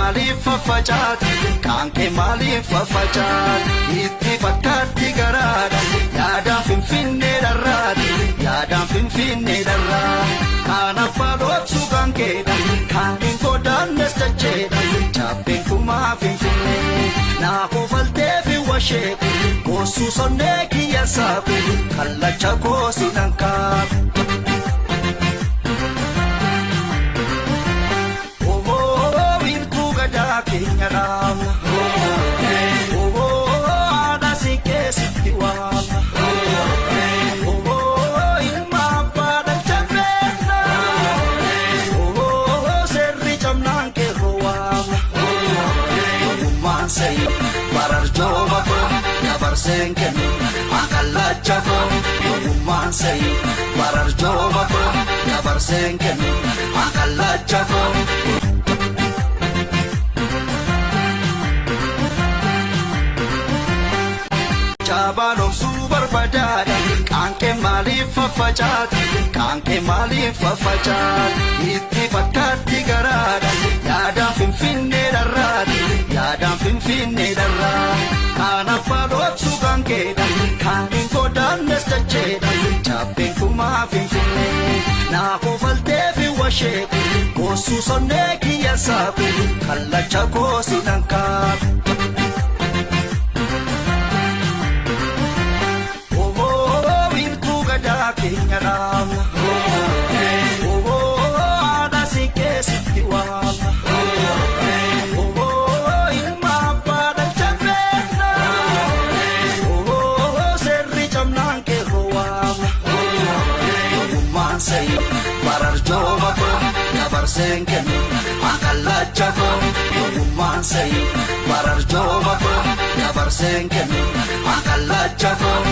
maaliif faffacaati? Qaankee maaliif faffacaati? Itti fakkaatti garaadha. Yaadaan Finfinnee dharraati. Yaadaan Finfinnee dharraa. Kan abbaa dhooksu kan keedha. Kan hin godaannes dacheedha. Chaappeen kumaa Finfinnee. Naa kofaltee fi washeeku. Goosuu sonnee kiyya saaku. Kallacha koosi nan kaafu. Wiirtuu gadaa keenya dhaabna. Haadha siinqee sitti waamna. Ilma abbaa dhalcha beekna. Seerri cabnaan qeerroo waamna. Ogummaan sa'i bararjooma koo dabarseen kennu akallacha koo. Ogummaan sa'i bararjooma koo dabarseen kennu akallacha koo. Jabaan obsuu barbadaadha. Qaankee maaliif faffacaati? Qaankee maaliif faffacaati? Itti fakkaatti garaadha. Yaadaan Finfinnee dharraati. Yaadaan Finfinnee dharraa. Kan abbaa dhooksu kan keedha. Kan hin godaannes dacheedha. Chaappeen kumaa Finfinnee. Naa kofaltee fi washeeku. Goosuu sonnee kiyya saaku. Kallacha koosi nan kaafu. Wiirtuu gadaa keenya dhaabna. Haadha siinqee sitti waamna. Ilma abbaa dhalcha beekna. Seerri cabnaan qeerroo waamna. Ogummaan sa'i bararjooma koo dabarseen kennu akallacha koo. Ogummaan sa'i bararjooma koo dabarseen kennu akallacha koo.